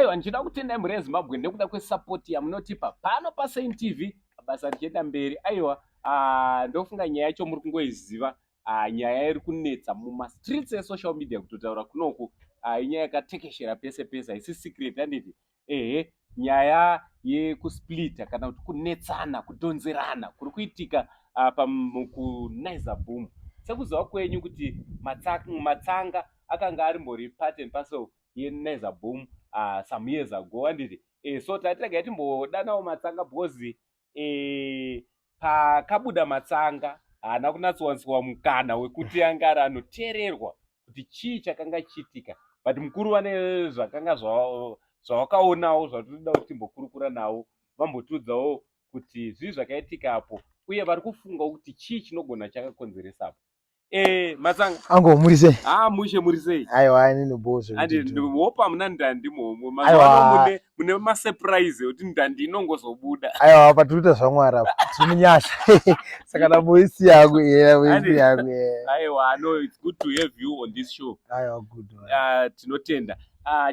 Aiwa, ndichida kutenda mhuri yeZimbabwe nekuda kwesapoti yamunotipa pano paSaint TV, basa richienda mberi. Aiwa, ndofunga nyaya yacho muri kungoiziva. Nyaya iri kunetsa mumastreets esocial media kutotaura kunoku, inyaya yakatekeshera pese pese, haisi secret, handiti? Ehe, nyaya yekusplita kana kuti kunetsana, kudhonzerana kuri kuitika kuNaiza Boom. Sekuziva kwenyu kuti Matsanga akanga arimbori part and parcel yeNaiza Boom some years ago, handiti? So tati regai timbodanawo Matsanga because pakabuda Matsanga haana kunatsowaniswa mukana wekuti anga ari anoteererwa kuti chii chakanga chichiitika, but mukuru vane zvakanga zvavakaonawo zvatoda kuti timbokurukura navo, vambotiudzawo kuti zvii zvakaitika apo, uye vari kufungawo kuti chii chinogona chakakonzeresa apo. Matsanga. Ango, muri sei? Ah, mushe, muri sei? Aiwa, inini bozvo. Andi hopa muna ndandi momwe mazuva ano mune masurprise ekuti ndandi inongozobuda. Aiwa, patiri kuita zvaMwari apa, tiri munyasha, saka naboisi yangu, boisi yangu. Aiwa, no, it's good to have you on this show. Aiwa, good. Tinotenda.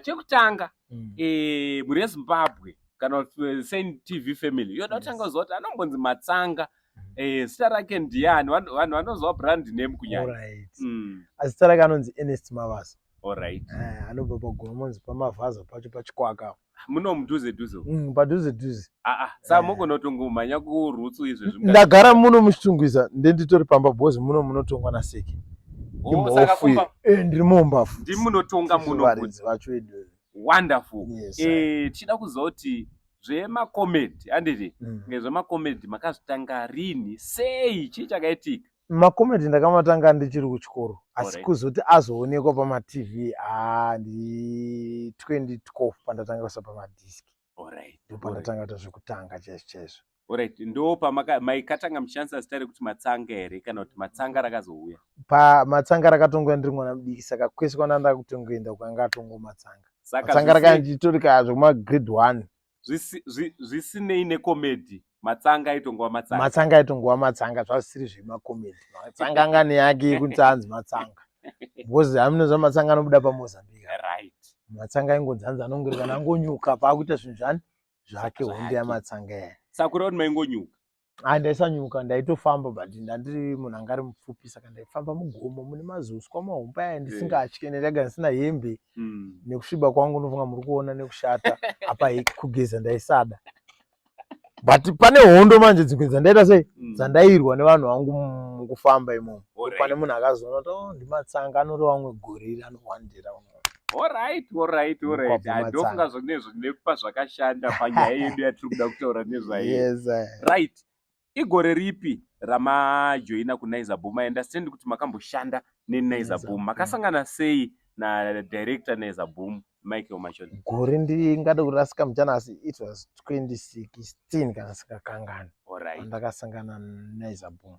Chekutanga, mhuri yeZimbabwe kana kuti Saint TV family yoda kutanga kuziva kuti anombonzi Matsanga, zita rake ndiani? Vanhu vanoziva brand name kunyanya. Alright. Zita rake anonzi Ernest Mavasa. Anobva paGoromonzi, paMavhaza pacho, paChikwaka. Muno mudhuze dhuze? Padhuze dhuze. Aa, saka mogona kutongomhanya kuRutsu izvezvi? Ndagara muno muChitungwiza, ndenditori pamba because muno munotongwa naseke. Oh, saka Ndiri mumbafu. Ndimi munotonga muno? Varidzi vacho edu. Wonderful. Yes. Tichida kuziva kuti zvemacomedy, handiti? Ngezvemacomedy makazvitanga rini, sei, chii chakaitika? Macomedy ndakamatanga ndichiri kuchikoro, asi kuzoti azoonekwa pamaTV, haa, ndi 2012 pandatanga kuisa pamadhiski. Ndo pandatanga kuita zvekutanga chaizvo chaizvo. Alright, ndo pamaikatanga muchishandisa zita rekuti Matsanga here, kana kuti Matsanga rakazouya? PaMatsanga rakatongouya ndiri mwana mudiki, saka kwese kwandanda kutongoenda kwanga atongo Matsanga. Saka Matsanga rakanditorika zvekumagrade 1. Zvisinei necomedy, Matsanga aitongova Matsanga? Matsanga aitongova Matsanga, zvazvisiri zvemacomedy. Matsanga anga neyake yekuti anzi Matsanga because hamunoziva Matsanga anobuda paMozambique. Matsanga aingonzi anzi anongori kana angonyuka paakuita zvinhu zvani zvake, hondo Zvake. yaMatsanga yaya. Saka kureva kuti maingonyuka? Ah, ndaisanyuka, ndaitofamba, but ndandiri munhu anga ari mupfupi, saka ndaifamba mugomo mune mazuswa mahombe aya ndisingatyi, ende ndagara ndisina hembe. Nekusviba kwangu unofunga muri kuona nekushata apa, kugeza ndaisada, but pane hondo manje dzimwe dzandaita sei, dzandairwa nevanhu vangu mukufamba imomo. Pane munhu akazoona kuti, oh, ndiMatsanga anorova vamwe goriri anowandira. Alright. Mukwabvu. Ndofunga nepa zvakashanda panyaya yedu yatiri kuda kutaura nezvayo. Yes. Right, igore ripi ramajoina kuNaiza Boom? I understand kuti makamboshanda neNaiza Naiza Boom. Boom. Makasangana sei nadirector Naiza Boom, Michael Machoni? Gore ndingade kurasika muchana, asi it was 2016 kana singakangani pandakasangana naNaiza Boom.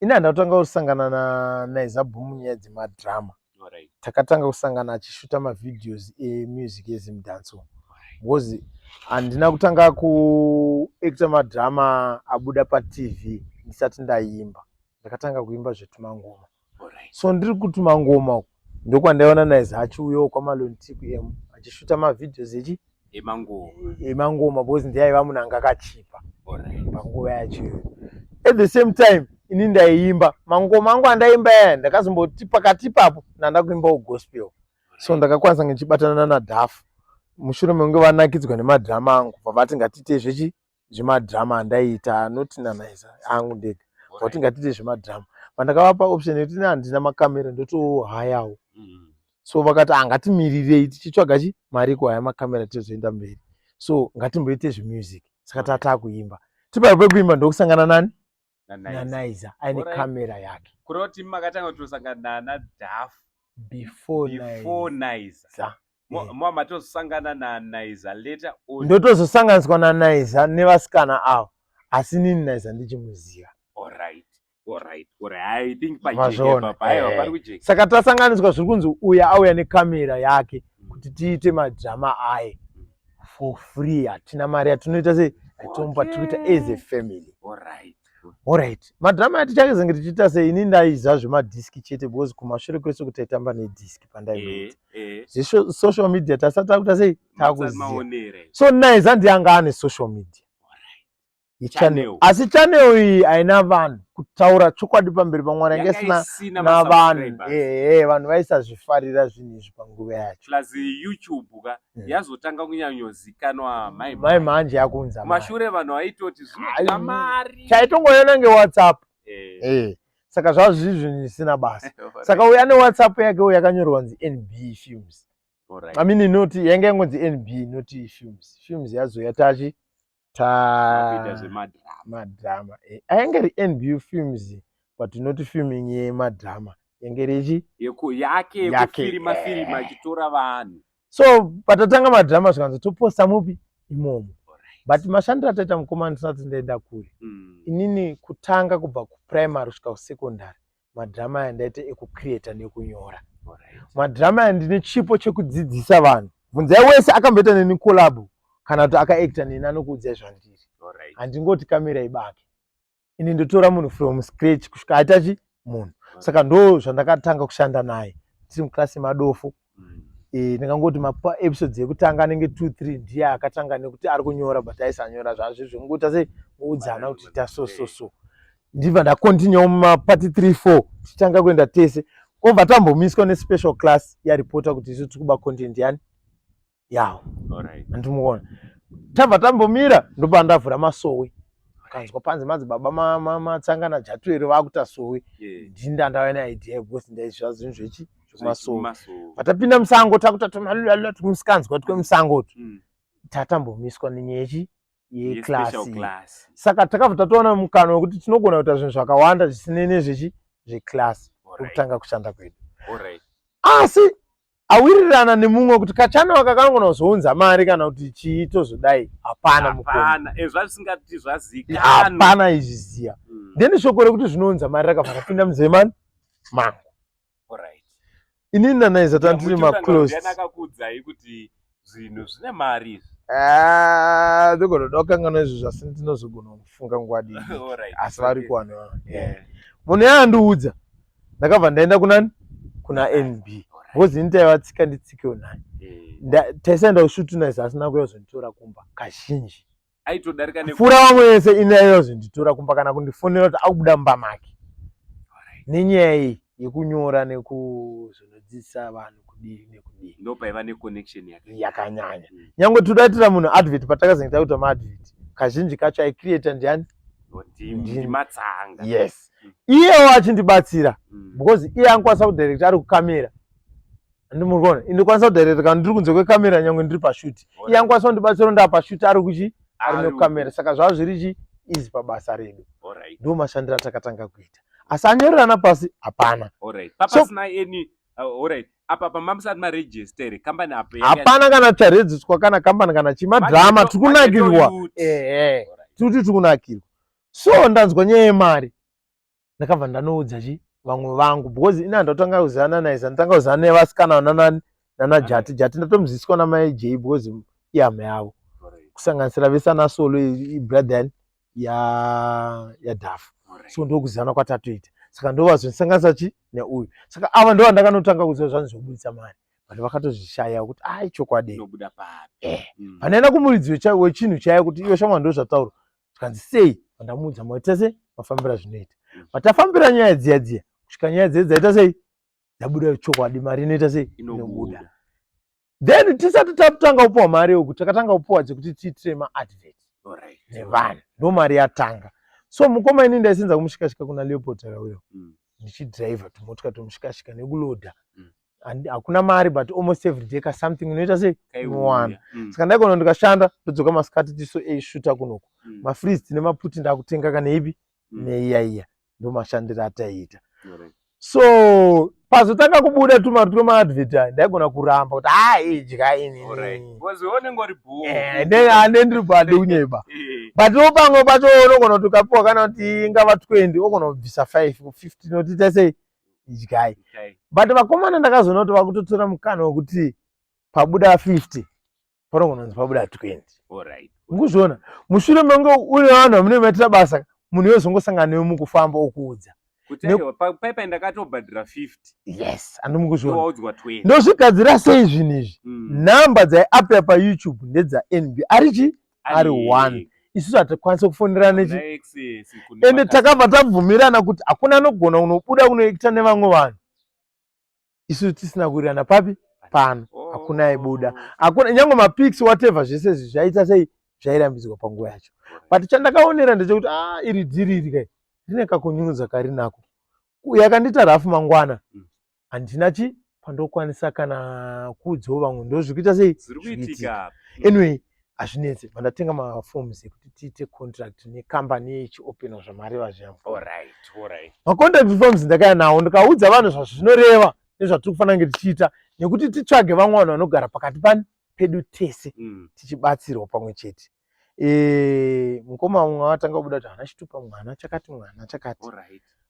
Ini handatanga kusangana naNaiza Boom nyaya dzemadhirama. Takatanga kusangana achishuta mavideos emusic yeZimdancehall, because handina kutanga kuacta madhirama abuda paTV ndisati ndaimba. Ndakatanga kuimba zvetumangoma. So ndiri kutumangoma uku ndokwandaiona Naiza achiuyawo kwaMalontiku M achishuta mavideos echi Emangoma. Emangoma, because ndiye aiva munhu anga akachipa panguva yacho iyoyo. At the same time ini ndaiimba mangoma angu andaimba aya, ndakazomboti pakati ipapo ndanda kuimbawo gospel, so ndakakwanisa ngichibatana naDhafu mushure mekunge vanakidzwa nemadhirama angu, vavati ngatiite zvechi zvemadhirama andaiita, noti naNaiza angu ndega, vati ngatiite zvemadhirama. Pandakavapa option yekuti ini handina makamera, ndotohayawo, so vakati, "Ah, ngatimirirei tichitsvaga chi mari yekuhaya makamera, tizoenda mberi, so ngatimboite zvemusic." Saka tatakuimba, tipapo pekuimba ndokusangana nani? NaNaiza aine kamera yake. Kureva kuti makatanga kutosangana naDhafu before? Before Naiza? Naiza. Matozosangana naNaiza later on? Ndotozosanganiswa naNaiza nevasikana ava, asi nini Naiza ndichimuziva. Alright, I think Mazviona. pajeka, aiwa, pari kujeka. Saka tasanganiswa, zviri kunzi uya auya nekamera yake kuti tiite madhirama aye for free, hatina mari yatinoita sei, atomupa, tiri kuita as a family. Alright, madrama atichakazenge tichiita sei, ini ndaiziva zvemadhiski chete because kumashure kwese kuti taitamba nedhiski pandaiita zvesocial media tasati takuita sei, takuziva. So Naiza ndiye anga ane social media yechannel, asi channel iyi haina vanhu. Kutaura chokwadi pamberi paMwari, yanga isina navanhu. Ehe, vanhu vaisazvifarira zvinhu izvi panguva yacho. Plus YouTube ka yazotanga kunyanyozikanwa mai mai manje yakunza. Mashure vanhu vaitoti zvinodya mari. Chaitongoona ngeWhatsApp. Saka zvazvo zviri zvinhu zvisina basa. Saka uya neWhatsApp yake uyu yakanyorwa nzi NB Films. I mean, not yanga yangonzi NB, not Films. Films yazoya tachi ta madrama. Ainge ri NB Films, but not filming yemadrama, yange richi yake yekufirima firima achitora vanhu. So patatanga madrama, zvikanzi toposta mupi imomo. But mashandiro ataita, mukomana, ndisati ndaenda kure, inini kutanga kubva kuprimary kusvika kusecondary, madrama aya ndaita ekucreata nekunyora madrama aya. Ndine chipo chekudzidzisa vanhu. Bvunzai wese akamboita neni collabo kana kuti akaacta neni, anokuudzai zvandiri. Handingoti kamera ibake, ini ndotora munhu from scratch kusvika aita chi munhu. Saka ndo zvandakatanga kushanda naye tiri muklasi madofo. Ndingangoti maepisodes ekutanga anenge 2 3 ndiye akatanga nekuti ari kunyora, but aisanyora zvazvo zvingoita sei, muudzana kuti ita so so so. Ndibva ndacontinue mumapart 3 4, tichitanga kuenda tese, obva tambomiswa nespecial class yaripota kuti isu tiri kuba content yani yawo. Andimuona tabva tambomira, ndopa ndavhura masowe, akanzwa panzi madzibaba Matsanga naJatuero vakuta sowe. Ndini ndandauya neidea because ndaizviva zvinhu zvechi zvekumasowe. Patapinda musango takuta tumalula tumusikanzwa twemusango, tatambomiswa nenyaya yechi yeclass. Saka takabva tatoona mukana wekuti tinogona kuita zvinhu zvakawanda zvisinei nezvechi zveclass, kutanga kushanda kwedu. Asi awirirana nemumwe kuti kachannel aka kanogona kuzounza mari kana kuti chii, tozodai, hapana. Mukoma, zvavisingati zvazikanwa. Hapana izviziya. Then shoko rekuti zvinounza mari rakabva rapinda muzemani mangu. Inini naNaiza tandiri maclose. Akakuudzai kuti zvinhu zvine mari izvi? Ah, ndogona kuda kukanganwa izvo zvasi, ndinozogona kufunga nguva diki. Asi vari kuwana munhu yaandiudza, ndakabva ndaenda kunani, kuna NB, because ini taiva tsika nditsikewo naye. Taisaenda kushoot Naiza asina kuyazonditora kumba kazhinji. Aitodarika. Kupfuura vamwe vese, ini aiyazonditora kumba kana kundifonera kuti akubuda mumba make nenyaya iyi yekunyora nekuzonodzidzisa vanhu kudii nekudii. Ndo paiva neconnection yake. Yakanyanya. Nyange todaitira munhu advert, patakazenge takuita maadvert kazhinji kacho aicreata ndiani? Ndimatsanga. Yes. Iyewo achindibatsira because iye angakwanisa kudirecta ari kukamera. Andimurikuona, indokwanisa kudirecta kana ndiri kunze kwekamera, nyange ndiri pashoot. Iye angakwanisa kundibatsira ndaa pashoot ari kuchi ari nekukamera. Saka zvava zviri chi easy pabasa redu. Ndo mashandiro atakatanga kuita, asi anyorerana pasi hapana. Papasina any alright, apa pamamusati maregister kambani apo? Hapana kana charedziswa kana kambani kana chi madrama, tiri kunakirwa. Ehe, tiri kuti tiri kunakirwa. So ndanzwa nyaya yemari, ndakabva ndanoudza chi vamwe vangu because ini handatanga kuzivana naye, ndatanga kuzivana nevasikana nanani nana Jati. Jati ndatomuziswa namai J because ihama yavo, kusanganisira vese ana Solo, ibrother yaDhafu. So ndokuzivana kwatatoita. Saka ndovazondisanganisa chi neuyu. Saka ava ndo vandakanotanga kuziva zvanzi zvobudisa mari, but vakatozvishaya kuti ai chokwadi. Inobuda papi? Pandaenda kumuridzi wechinhu chaiyo kuti iwe shamwa, ndo zvataurwa, tikanzi sei, pandamuudza maita sei, mafambira zvinoita, patafambira nyaya dziya dziya kusvika nyaya dziya dzaita sei, dzabuda chokwadi, mari inoita sei, inobuda. Then tisati tatanga kupiwa mari yoku, takatanga kupiwa dzekuti tiitire maadvert nevanhu, ndo mari yatanga. So mukoma, ini ndaisenza kumushikashika kuna Leopold Takawira, ndichidhiraivha tumotika tomushikashika nekulodha. Hakuna mari, but almost every day ka something unoita sei, unowana. Saka ndaigona ndikashanda, ndodzoka masikati, tiso eishuta kunoku mafreeze, tine maputi ndakutenga kana ipi neiya iya. Ndo mashandiro ataiita. So pazotanga kubuda tumari twemaadvert aya, ndaigona kuramba kuti a idya inini. Because unenge uri bhoo. Ande ndiri pade kunyeba, but pamwe pacho unogona kuti ukapiwa kana kuti ingava 20, ogona kubvisa 5 ku15 kuti ita sei, idyai. But vakomana ndakazoona kuti vakutotora mukana wekuti pabuda 50 panogona kunzi pabuda 20. Mukuzviona mushure menge une vanhu vamunenge maitira basa. Munhu yozongosangana newe mukufamba okuudza. Kuti aiwa, paipai ndakatobhadhira 50. Yes, andimukuzviona. Waudzwa 20. Ndozvigadzira sei zvinhu izvi? Nhamba dzaiappear paYouTube ndedzaNB. Ari chi? Ari one. Isusu hatikwanisi kufonera nechi. Ende takabva tabvumirana kuti hakuna anogona kunobuda kunoekita nevamwe vanhu. Isusu tisina kuwirirana papi? Pano. Hakuna aibuda. Hakuna nyange mapics whatever zvese izvi zvaita sei? Zvairambidzwa panguva yacho. But chandakaonera ndechekuti iri dhiri iri kai rine kakunyunudza karinako. Yakandiita rafu mangwana. Handina chi pandokwanisa kana kuudzawo vamwe ndozvikuita sei? Zviri kuitika. Anyway, hazvinetsi. Pandatenga maforms ekuti tiite contract nekambani yechiopena zvamareva zviya. Macontract forms ndakaya nawo ndikaudza vanhu zvazvinoreva nezvatiri kufanira kunge tichiita nekuti titsvage vamwe vanhu vanogara pakati pani pedu tese tichibatsirwa pamwe chete. Mukoma mumwe watanga kubuda kuti haana chitupa, mumwe haana chakati, mumwe haana chakati.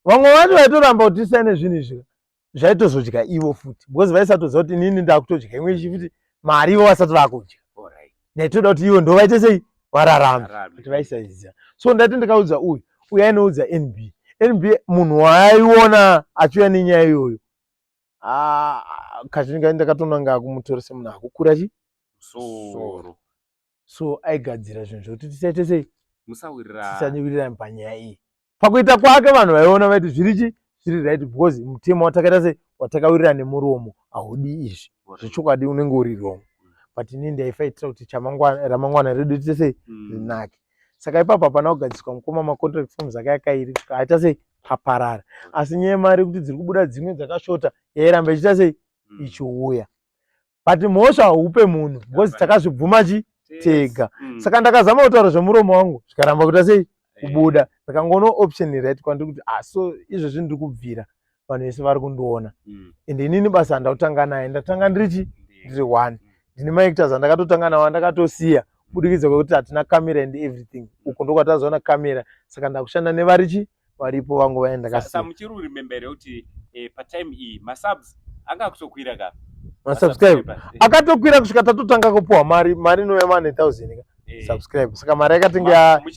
Vamwe vacho vaitoramba kuti tisaine zvinhu izvi zvaitozodya ivo futi because vaisatoziva kuti inini ndakutodya imwe ichi futi mari ivo vasati vakudya. Ndaitoda kuti ivo ndo vaite sei vararame, kuti vaisaiziva. So ndati ndikaudza uyu, uyu ainoudza NB. NB munhu waaiona achiuya nenyaya iyoyo. Kazhinji ndakatonanga kumutora semunhu akukura chi musoro. So aigadzira zvinhu zvekuti tisaite sei? Musawirirana. Tisawirirana panyaya iyi. Pakuita kwake vanhu vaiona vaiti zviri chi? Zviri right because mutemo watakaita sei? Watakawirirana nemuromo haudi izvi. Zvechokwadi unenge uri wrong. But inini ndaifaitira kuti ramangwana redu tiite sei? Rinake. Saka ipapo hapana kugadziswa mukoma macontract forms ake akairi kusvika aita sei? Aparara. Asi nyaya yemari kuti dziri kubuda dzimwe dzakashota yairamba ichiita sei? Ichiuya. But mhosva haupe munhu because takazvibvuma chi tega. Saka ndakazama kutaura zvemuromo wangu zvikaramba kuita sei? Kubuda. Ndakangoona option right kwandiri kuti so izvezvi ndiri kubvira vanhu vese vari kundiona. Ende inini basa handakutanga naye, ndatanga ndiri chi? Ndiri one. Ndine maactors andakatotanga nawo andakatosiya kubudikidza kwekuti hatina camera and everything. Uko ndokwatazoona camera, saka ndakushanda nevari chi? Varipo vangu vaye ndakasiya. Muchiri kuremember here kuti patime iyi masubs anga akutokwira ka? Masubscribe akatokwira kusvika tatotanga kupuwa mari, mari inouya mane 1000 ka. Subscribe. Saka mari yakatenge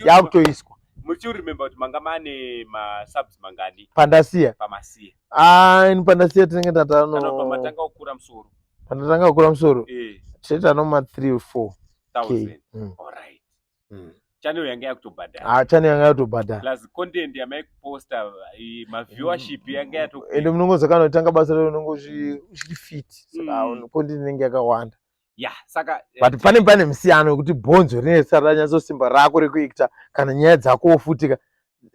yakutoiswa. Muchiri remember kuti manga mane masubs mangani? Pandasiya. Pamasiya. Ini pandasiya tinenge tatano. Kana pamatanga kukura musoro. Pandatanga kukura musoro. Tinenge tano ma 3 or 4 Thousand. All right. Channel yanga yakutobhadhara. Channel yanga yakutobhadhara. Plus content yamaikuposta, ma viewership yanga yatokwira. Ende munongoziva kana kutanga basa rero unongo uchiri fit. Saka content inenge yakawanda. Yeah, saka, But pane musiyano wekuti bhonzo rinenge risati ranyatsosimba rako rekuita kana nyaya dzako futi ka.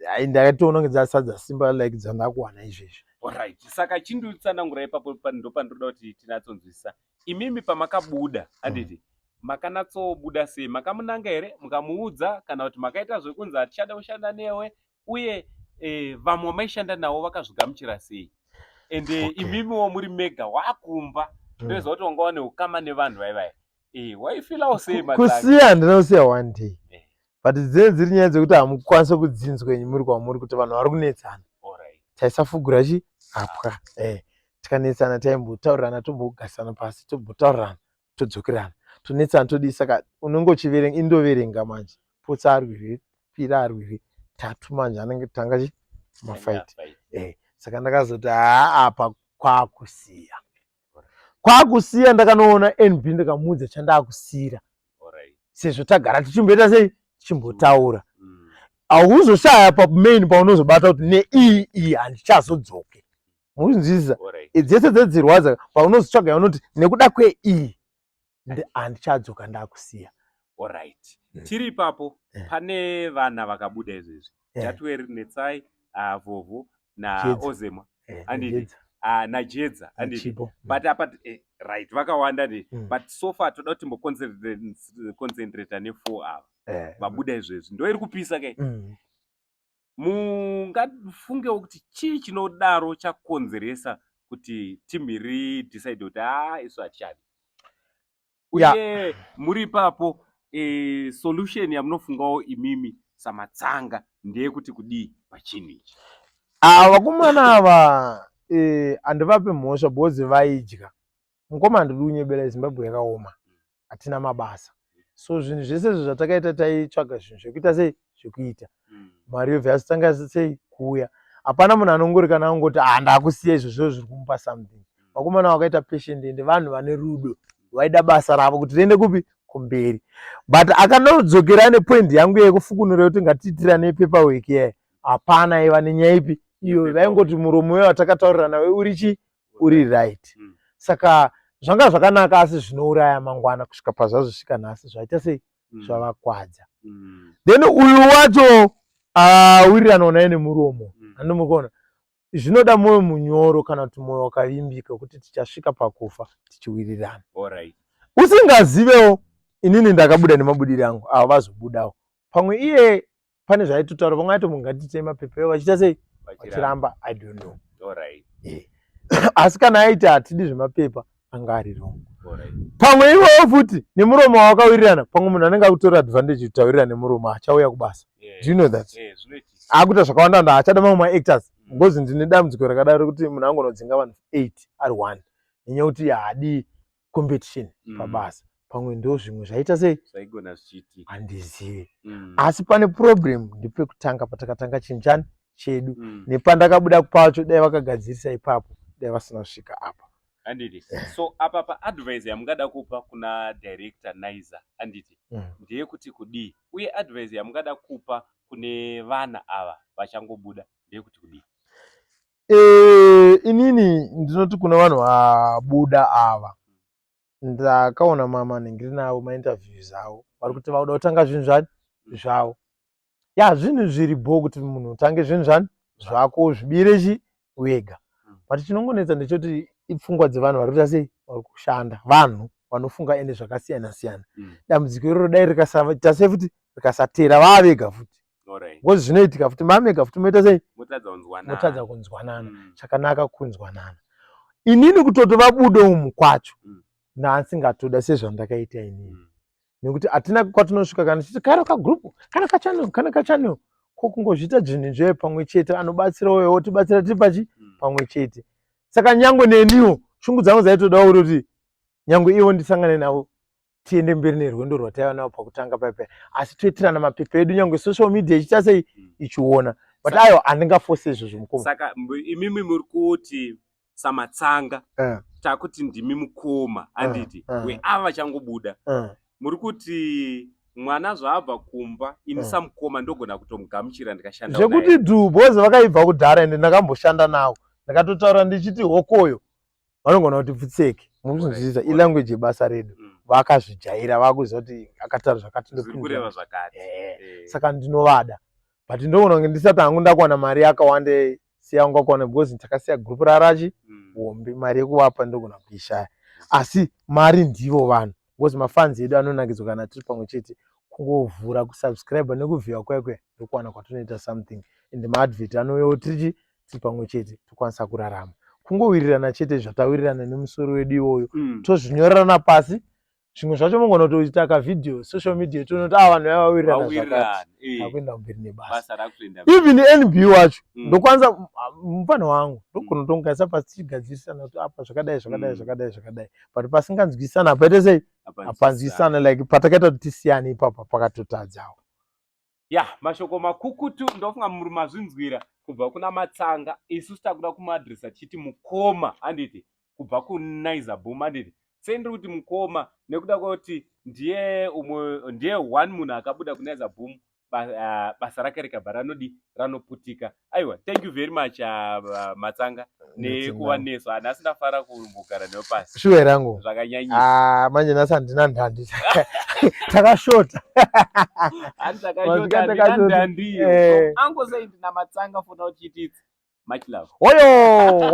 Ai, ndakatoona kunge dzasati dzasimba like dzandakuwana izvezvi. All right. Saka chinditsanangura ipapo ndo pandinoda kuti tinatsonzwisisa. Imimi pamakabuda, handiti? Makanatsobuda sei? Makamunanga here? Mukamuudza kana kuti makaita zvekunzi hatichada kushanda newe? Uye vamwe vamaishanda navo vakazvigamuchira sei? Ende imimiwo muri mega wakumba. Ndoziva kuti wanga wane ukama nevanhu vai vai. Waifilawo sei Matsanga? Kusiya handina kusiya one day. But dzinenge dziri nyaya dzekuti hamukwanisi kudzinzwa enyu muri kwamuri kuti vanhu vari kunetsana. Taisafugura chi hapwa. Tikanetsana taimbotaurirana tombogarisana pasi tombotaurirana todzokerana. Tonetsana todii saka unenge uchiverenga indoverenga manje. Potsa arwire, pira arwire, tatu manje anenge tanga chi mafight. Saka ndakazoti apa kwakusiya. Kwakusiya ndakanoona NB ndikamuudza chandakusiyira. Sezvo tagara tichimboita sei? Tichimbotaura. Hauzoshaya pa main paunozobata kuti neiyi iyi handichazodzoke. Munzwisisa? Dzese dzedzirwadza paunozotsvaga unoti nekuda kweiyi handichadzoka ndakusiya. Alright. Tiri ipapo pane vana vakabuda izvezvi. Jatweri, Netsai, Vovo na Jedza. Ozemwa. Handiti? Jedza. Na Jedza, handiti? Chipo. But apa, right, vakawanda ndi. But so far toda kuti timboconcentrate ne 4 ava. Vabuda izvezvi. Ndo iri kupisa ke. Mungafungewo kuti chii chinodaro chakonzeresa kuti team iri decide kuti isu hatichadi. Uye muri ipapo, solution yamunofungawo imimi samatsanga ndeyekuti kudii pachinhu ichi? Vakomana ava handivape mhosva because vaidya. Mukoma handidi kunyebera, Zimbabwe yakaoma, hatina mabasa. So zvinhu zvese izvo zvatakaita taitsvaga zvinhu zvekuita sei? Zvekuita. Mari yobva yazotanga sei kuuya. Hapana munhu anongori kana angoti, "Ah, ndakusiya izvozvo," zviri kumupa something. Vakomana vakaita patient, ende vanhu vane rudo, vaida basa ravo kuti riende kupi? Kumberi. But akanodzokera nepoint yangu yekufukunura yekuti ngatiitirane paperwork yaya, hapana aiva nenyaya ipi iyo. Vaingoti muromo weyo watakataurirana nawe uri chi uri right. Saka zvanga zvakanaka, asi zvinouraya mangwana kusvika pazvazosvika nhasi, zvaita sei? Zvavakwadza. Then uyu wacho awiriranawo naye nemuromo. Handimukuona, zvinoda mwoyo munyoro kana kuti mwoyo wakavimbika kuti tichasvika pakufa tichiwirirana. Usingazivewo, inini ndakabuda nemabudiro angu, ava vazobudawo. Pamwe iye pane zvaitotaura, pamwe aito munhu ngatiitei mapepa ivo vachiita sei? Vachiramba. I don't know. Asi kana aiti hatidi zvemapepa, anga ari wrong. Pamwe ivowo futi nemuromo wawakawirirana, pamwe munhu anenge akutora advantage kutaurirana nemuromo, achauya kubasa. Do you know that? Zvinoitika. Akuita zvakawanda wanda, achada mamwe maactors, because ndine dambudziko rakadaro rekuti munhu angonodzinga vanhu 8 ari one nenyaya yekuti haadi competition pabasa. Pamwe ndo zvimwe zvaita sei? Zvaigona zvichiitika. Handizivi. Asi pane problem ndepekutanga patakatanga chinhu chani chedu nepandakabuda pacho. Dai vakagadzirisa ipapo, dai vasina kusvika apa. Handiti so apa paadvice yamungada kupa kuna director Naiza, handiti, ndeyekuti kudii? Uye advice yamungada kupa kune vana ava vachangobuda ndeyekuti kudii? Inini ndinoti kune vanhu vabuda ava, ndakaona mama ndiri navo, mainterviews avo, vari kuti vakuda kutanga zvinhu zvani zvavo. Ya, zvinhu zviri bho kuti munhu utange zvinhu zvani zvako, zvibire chi wega. But chinongonetsa ndechekuti ipfungwa dzevanhu vari kuita sei, vari kushanda. Vanhu vanofunga ende zvakasiyana siyana. Dambudziko iroro dai rikasaita sei futi, rikasatera vavega futi, because zvinoitika futi mamega futi moita sei? Motadza kunzwanana. Motadza kunzwanana. Chakanaka kunzwanana. Inini kutoti vabude umu kwacho, ndasingatoda sezvandakaita inini, nekuti hatina kwatinosvika kana tichiti karo kagroup kana kachannel kana kachannel, ko kungozviita zvinhu zve pamwe chete. Anobatsira uyo otibatsira, tiri pachi pamwe chete. Saka nyangwe neniwo shungu dzangu dzaitodawo kuti nyangwe ivo ndisangane navo, tiende mberi nerwendo rwataiva navo pakutanga paipai, asi toitirana mapepa edu, nyangwe social media ichiita sei? Ichiona. But aiwa, handingafose izvozvo, mukoma. Saka imimi muri kuti saMatsanga, takuti ndimi mukoma, handiti, weava vachangobuda, muri kuti mwana zvaabva kumba, ini samukoma ndogona kutomugamuchira ndikashanda Zvekuti dhu, because vakaibva kudhara, ende ndakamboshanda navo. Ndakatotaura ndichiti hokoyo vanogona kuti pfutseke, mukuzvinzwisisa? Ilanguage yebasa redu. Vakazvijaira, vakuziva kuti akataura zvakati, Zviri ndopindura. Kureva zvakati. Saka ndinovada, but ndogona kunge ndisati hangu ndakuwana mari yakawanda siyangu akuwana, because takasiya group rarachi hombe. Mari yekuvapa ndogona kuishaya, asi mari ndivo vanhu, because mafans edu anonakidzwa kana tiri pamwe chete. Kungovhura, kusubscribe nekuvhiwa kwaya kuya, ndokuwana kwatinoita something, and maadvert anouyawo tirichi tiri pamwe chete, tokwanisa kurarama. Kungowirirana chete, zvatawirirana nemusoro wedu iwoyo, tozvinyorerana pasi. Zvimwe zvacho mungona kutoita kavhidhiyo, social media, tonoti a vanhu vaya vawirirana zvakati, Vawirirana. Takuenda mberi nebasa. Basa rakutoenda. Even nb wacho, ndokwanisa mufana wangu, ndogona kutongaisa pasi tichigadzirisana kuti apa zvakadai, zvakadai, zvakadai, zvakadai, but pasinganzwisana paite sei? Hapanzwisana. Like patakaita kuti tisiyane ipapa, pakatotadzawo. Ya, mashoko makukutu. Ndofunga muri mazvinzwira kubva kuna Matsanga. Isusu takuda kumuadresa tichiti mukoma, handiti, kubva kuNaiza Boom, handiti? Sei ndiri kuti mukoma? Nekuda kwekuti ndiye umwe, ndiye one munhu akabuda kuNaiza Boom, basa rake rikabva ranodi ranoputika. Aiwa, thank you very much, Matsanga, nekuva nesu. Hanhasi ndafara kumbogara newe pasi. Shuwe rangu. Zvakanyanyisa. Ah, manje nhasi handina ndandi, takashota. Hanzi Mazvika takashota, handina takashota. ndandiyo. Angosei ndina Matsanga fona uchititsi. Much love. Oyo.